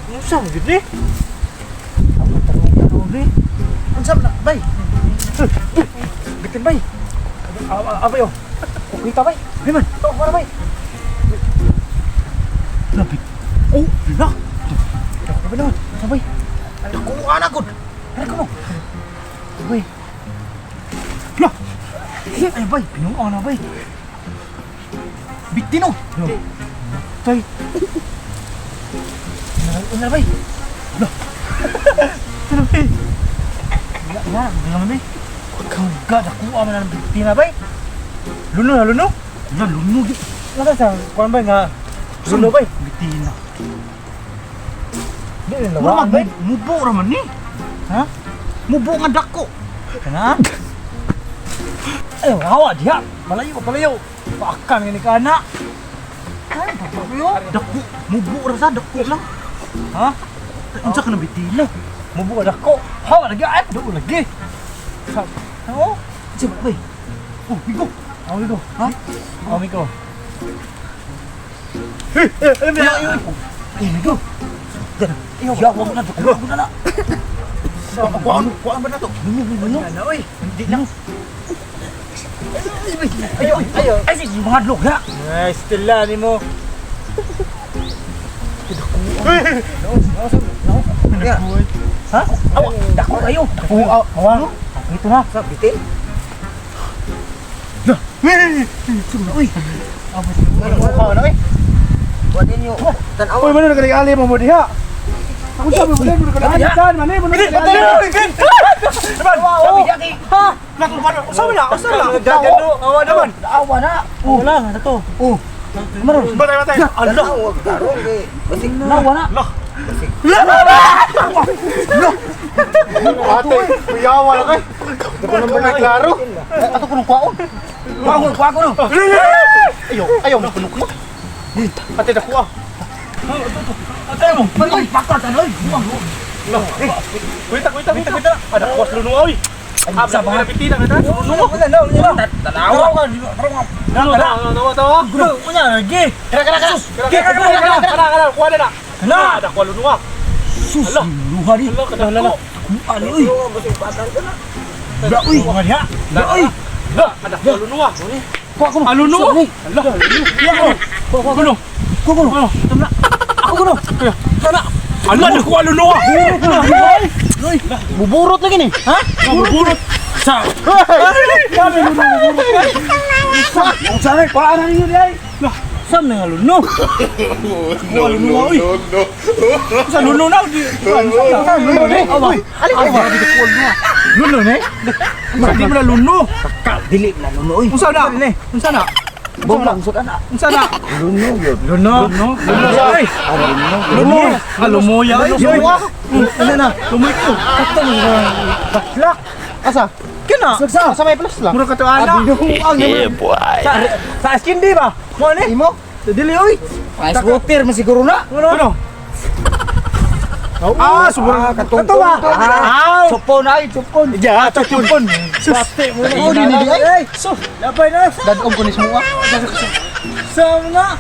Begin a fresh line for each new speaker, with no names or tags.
Unsa man gid ni? Ang tanong ni.
Unsa man na, bay?
Bitin bay. Abay oh. Kita bay. Di man. Oh, para bay. Lapit. Oh, la. Dako ba naman? Sabay.
Dako ana gud.
Ano ko mo? Bay. La. Ay bay, pinuang na bay.
Bitino.
Tay. Una bay. La. Ano bay? La, la, la bay. Kagad ako man ang bitina bay. Luno na luno.
Na luno gid.
Nasa sa kuan bay nga luno bay.
Bitina.
Di na
Mura
lawaan bay.
Mubo ra man ni.
Ha?
Mubo nga dako.
Kana? Ay, hawa diha. Malayo, malayo. Pakan ni kana. Kan pa yo.
Dako, mubo ra sa dako lang.
Ha?
Unsa ka na bitina?
Mubo dako. Hawa lagi ay, duol lagi. Sa Oh,
Unsa ba bay? Oh, bigo.
Oh, migo. Ha? Oh, migo. Eh, eh, eh,
Ay, bigo. Dara.
Iyo,
Ya, wag na dako wag na na. Kuan, kuan ba na to? Luno, luno.
Ano, oy? Hindi lang.
Ayo, ayo. Ay, sige, mga dlog na.
Ay, stila ni mo. Ha?
Awa, dako kayo.
Dako, awa. Ito na.
Sa bitin?
Uy,
Ano na, oy?
Wa ninyo. Tan-awa.
Uy, mano nagkaliali mo mo diha. Ako sabi mo, mo nagkaliali. Saan man mo nagkaliali.
sabi niya kay
Ha? Usa na, usa na. Dagano, awa naman.
awa na.
Wala na to.
Oh. Maron.
Batay, batay. Ala.
Tan-awa karon kay basig
Nawa na.
basig.
Ate, kuyawa na kay. Ito naman may klaro.
Ato ko nung kwaon. Kwaon, kwaon ko nung.
Ayo, ayo mo punok mo. Ate dako ah. Ate mo.
Uy, pakat ano oy.
Kuita, kuita, kuita, kuita. Ada kuas luno oy.
Sa mga
pitina kita. Luno. Wala na, wala.
Tanawa.
Tanawa, tanawa, tanawa. Wala lagi.
Kara kara kara.
Kara, kara, kara, kara, kara, kuha na na.
Na.
Ada kuha luno ah.
Sus, luha di.
Ala, kadako.
Ano oy.
Basig patan ka na.
Da oy.
Mga diha.
Da oy.
La, ada kuha luno ah.
Kuha ko.
Ah, luno. Ala.
Kuha ko.
Kuha ko luno.
Kuha ko. Ako ko.
Sana. Ala, ada kuha luno ah.
Oy, buburot lagi ni. Ha?
Buburot.
Sa.
Kami luno buburot.
Unsa na kuha na ninyo di ay. Sam na nga luno.
Kuha luno oy. Sa luno na di.
Sa luno ni. Uy,
Ali ka. Luno ne? Di mo na luno.
Dili na luno oy.
Unsa na? Unsa na?
Bomba usod ana.
Unsa na?
Luno yun.
Luno. Luno sa ay. Luno. Ah, lumuya ay.
Ano na?
Lumoy ko.
Kato mo baklak.
Asa? Kina.
Sa
Sa may plus lang. Mura ka to ana.
Binuang. Sa sa skin di ba? Mo ni?
Imo?
Dili oy. Ice water man siguro na.
Ano? Ano? Ah, sobrang
katong
Kato ba? Ah,
Chupon ay, chupon.
Ya, chupon. Sus.
mo na. Oh, di ay.
Sus, labay na.
Dadong ko ni sumuha.
Sa na.